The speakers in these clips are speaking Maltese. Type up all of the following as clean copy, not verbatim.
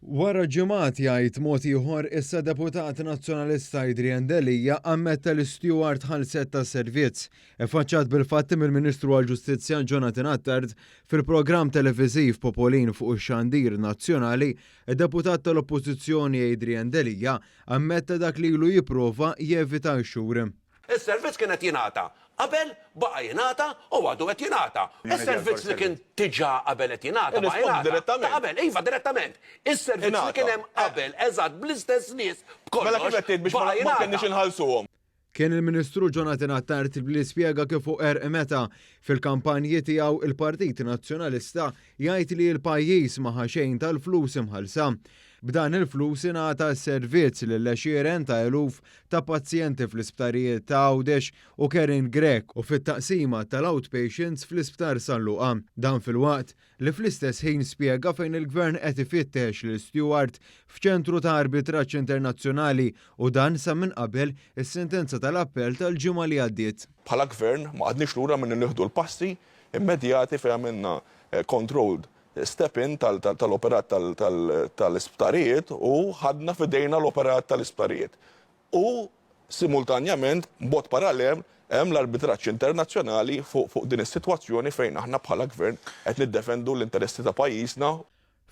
Wara ġimgħat jgħid mod ieħor, issa deputat Nazzjonalista Adrian Delia ammetta li Steward ħallset tas-servizz. Iffaċċat bil-fatti mill-Ministru għall-Ġustizzja Jonathan Attard fil-programm televiżiv Popolin fuq ix-xandir nazzjonali, id-deputat tal-Oppożizzjoni Adrian Delia ammetta dak li ilu jipprova jevita x-xhur. Is-servizz kien qed jingħata qabel, baqa' jingħata u għadu qed jingħata. Is-servizz li kien diġà qabel qed jingħata baqa' jingħata. Ta' qabel, iva direttament. Is-servizz li kien hemm qabel, eżatt, bl-istess nies, b'kollox, baqa' jingħata. Kien il-Ministru Jonathan Attard li spjega kif hu qerq meta, fil-kampanji tiegħu, il-Partit Nazzjonalista jgħid li l-pajjiż ma ħa xejn tal-flus imħallsa. B'dan il-flus ingħata s-servizz lil għexieren ta' eluf ta' pazjenti fl-isptarijiet ta' Għawdex u Karin Grech u fit-taqsima tal-outpatients fl-Isptar San Luqa. Dan filwaqt li fl-istess ħin spjega fejn il-Gvern qed ifittex lil Steward f'ċentru ta' arbitraġġ internazzjonali u dan sa minn qabel is-sentenza tal-appell tal-ġimgħa li għaddiet. Bħala Gvern ma qgħadniex lura milli nieħdu l-passi immedjati fejn għamilna controlled step-in tal-operat tal-isptarijiet u ħadna f'idejna l-operat tal-isptarijiet. U simultanjament, b'mod parallel, hemm l-arbitraġġ internazzjonali fuq din is-sitwazzjoni fejn aħna bħala Gvern qed niddefendu l-interessi ta' pajjiżna.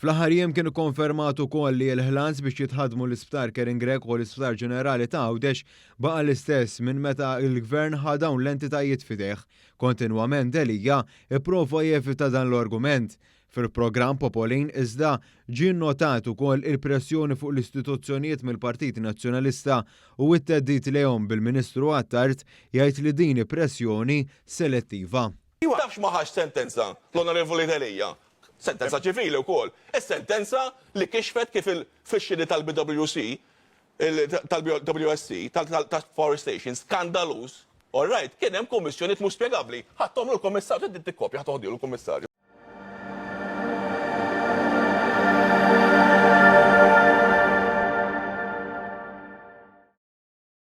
Fl-aħħar jiem kien ikkonfermat ukoll li l-ħlas biex jitħaddmu l-Isptar Karen Grech u l-Isptar Ġenerali ta' Għawdex baqa' l-istess minn meta l-Gvern ħa dawn l-entitajiet f'idejh. Kontinwament Delia ipprova jevita dan l-argument. Fil-programm Popolin iżda ġie nnotat ukoll il-pressjoni fuq l-istituzzjonijiet mill-Partit Nazzjonalista u t-theddid lejhom bil-Ministru Attard jgħid li din hi pressjoni selettiva. Taf x'ma ħax sentenza l-Onorevoli Delia? Sentenza ċivili wkoll. Is-sentenza li kixfet kif fix-xiri tal-BWC tal-WSC, tal-Power Station, skandaluż, all right, kien hemm kummissjonijiet mhux spjegabbli. Ħadthomlu l-Kummissarju, trid tikkopja, ħa toħdilu l-Kummissarju.